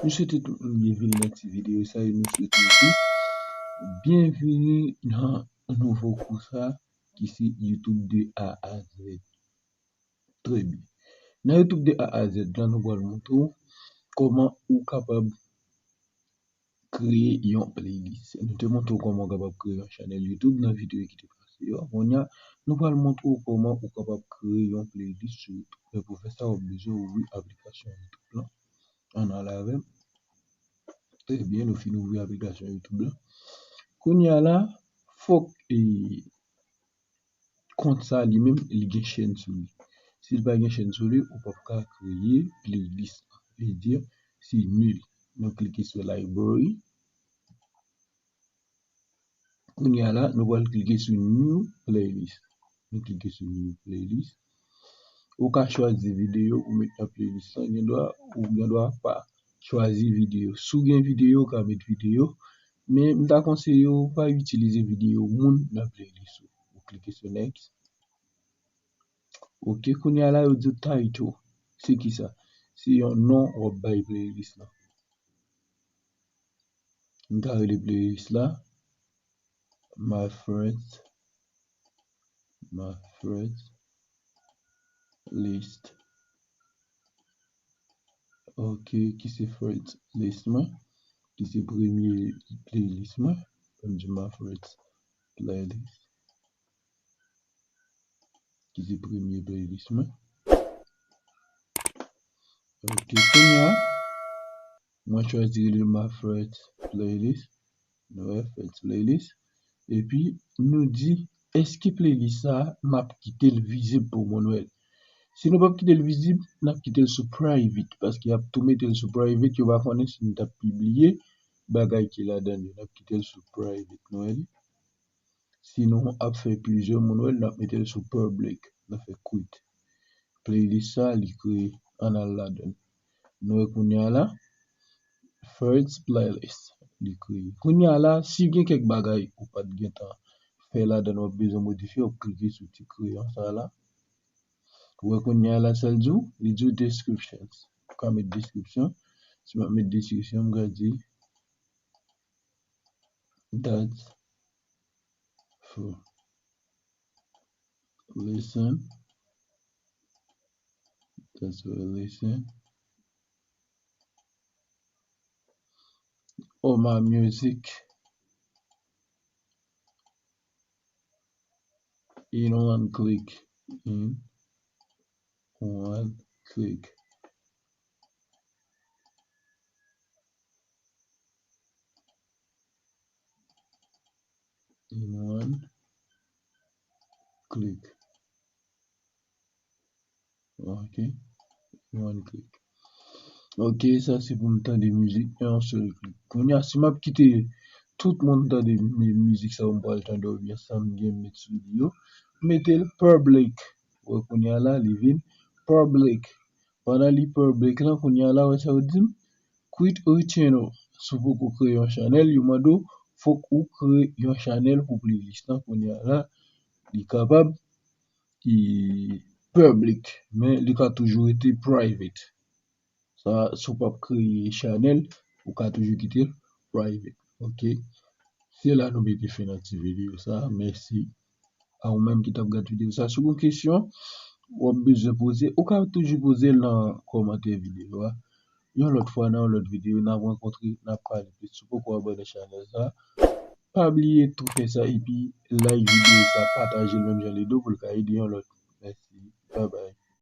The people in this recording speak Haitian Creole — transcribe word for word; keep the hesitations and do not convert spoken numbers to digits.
Nou swete tout moun byenvini nan ti videyo sa e nou swete nou tou byenvini nan nouvo kou sa ki se YouTube de A a Z. Trè byen. Nan YouTube de A a Z la, nou pral montre w kòman ou kapab kreye yon playlist. Nou te montre w kòman w kapab kreye yon chanèl YouTube nan videyo ki te pase yo. Kounye a, nou pral montre w kòman ou kapab kreye yon playlist sou YouTube. Men pou fè sa, w ap bezwen ouvri aplikasyon YouTube lan. Ann ale avè m. Trè byen, nou fin ouvri aplikasyon YouTube lan. Kounye a la, fòk e, kont sa li menm, li gen chèn sou li. Si l pa gen chèn sou li, ou p ap ka kreye playlist lan. Vle di, se nil. Nou klike sou library. Kounye a la, nou pral klike sou new playlist. Nou klike sou new playlist. Ou ka chwazi videyo pou met nan playlist lan. Gen dwa, ou gen dwa pa chwazi videyo. Si w gen videyo, ou ka met videyo. Men, m ta konseye w pa itilize videyo moun nan playlist ou. Ou klike sou next. Ok, kounye a la, yo di w title. Se ki sa? Se yon non w ap bay playlist lan. M ta rele playlist la My Friends, My Friends List. Ok, ki se friends list mwen, ki se premye playlist mwen. Ban m di My Friends Playlist. Ki se premye playlist mwen. Ok, kounye a, mwen chwazi rele My Friends Playlist. Nou wè, Friends Playlist. Epi, nou di, èske playlist sa a, n ap kite l vizib pou moun wè l? Si nou p ap kite l vizib, n ap kite l sou private, paske y ap tou mete l sou private, yo pa konnen si n t ap pibliye bagay ki ladan l yo. N ap kite l sou private, nou wè li. Si nou ap fè plizyè moun wè l, n ap mete l sou public. N ap fè quit. Playlist sa, li kreye, ann al ladan l. Nou wè kounye a la, Friends Playlist, li kreye. Kounye a la, si gen kèk bagay ou pa t gentan fè ladan l, w ap bezwen modifye, w ap klike sou ti kreyon sa la. Ou wè kounye a la, sa l di w, li di w descriptions. Ou ka met description. Si m ap met description, m ka di, that's for listen. That's for listen. All my music in one click. In one click. In one click. Ok. In one click. Ok, sa se pou m tande mizik nan yon sèl klik. Kounye a, si m ap kite tout moun tande mi-, mizik sa yo m pral tande oubyen sa m gen met sou li yo, mete l public. Wè, kounye a la, li vin public. Pandan li public lan, kounye a la, wè sa yo di m? Create a channel. Si w poko kreye yon chanèl, yo mande w, fòk ou kreye yon chanèl pou playlist lan. Kounye a la, li kapab, li public, men li ka toujou rete private. Sa, si w p ap kreye chanèl, ou ka toujou kite l private. Ok. Se la nou mete fen nan ti videyo sa. Mèsi a ou menm ki t ap gade videyo sa. Si w gen kesyon, w ap bezwen poze, ou ka toujou poze l nan kòmantè videyo a. Yon lòt fwa, nan yon lòt videyo, n ap rankontre, n ap pale plis. Si w poko abòne chanèl sa, pa bliye tou fè sa epi like videyo sa, pataje l menm jan Ledo pou l ka ede yon lòt. Mèsi. Babay.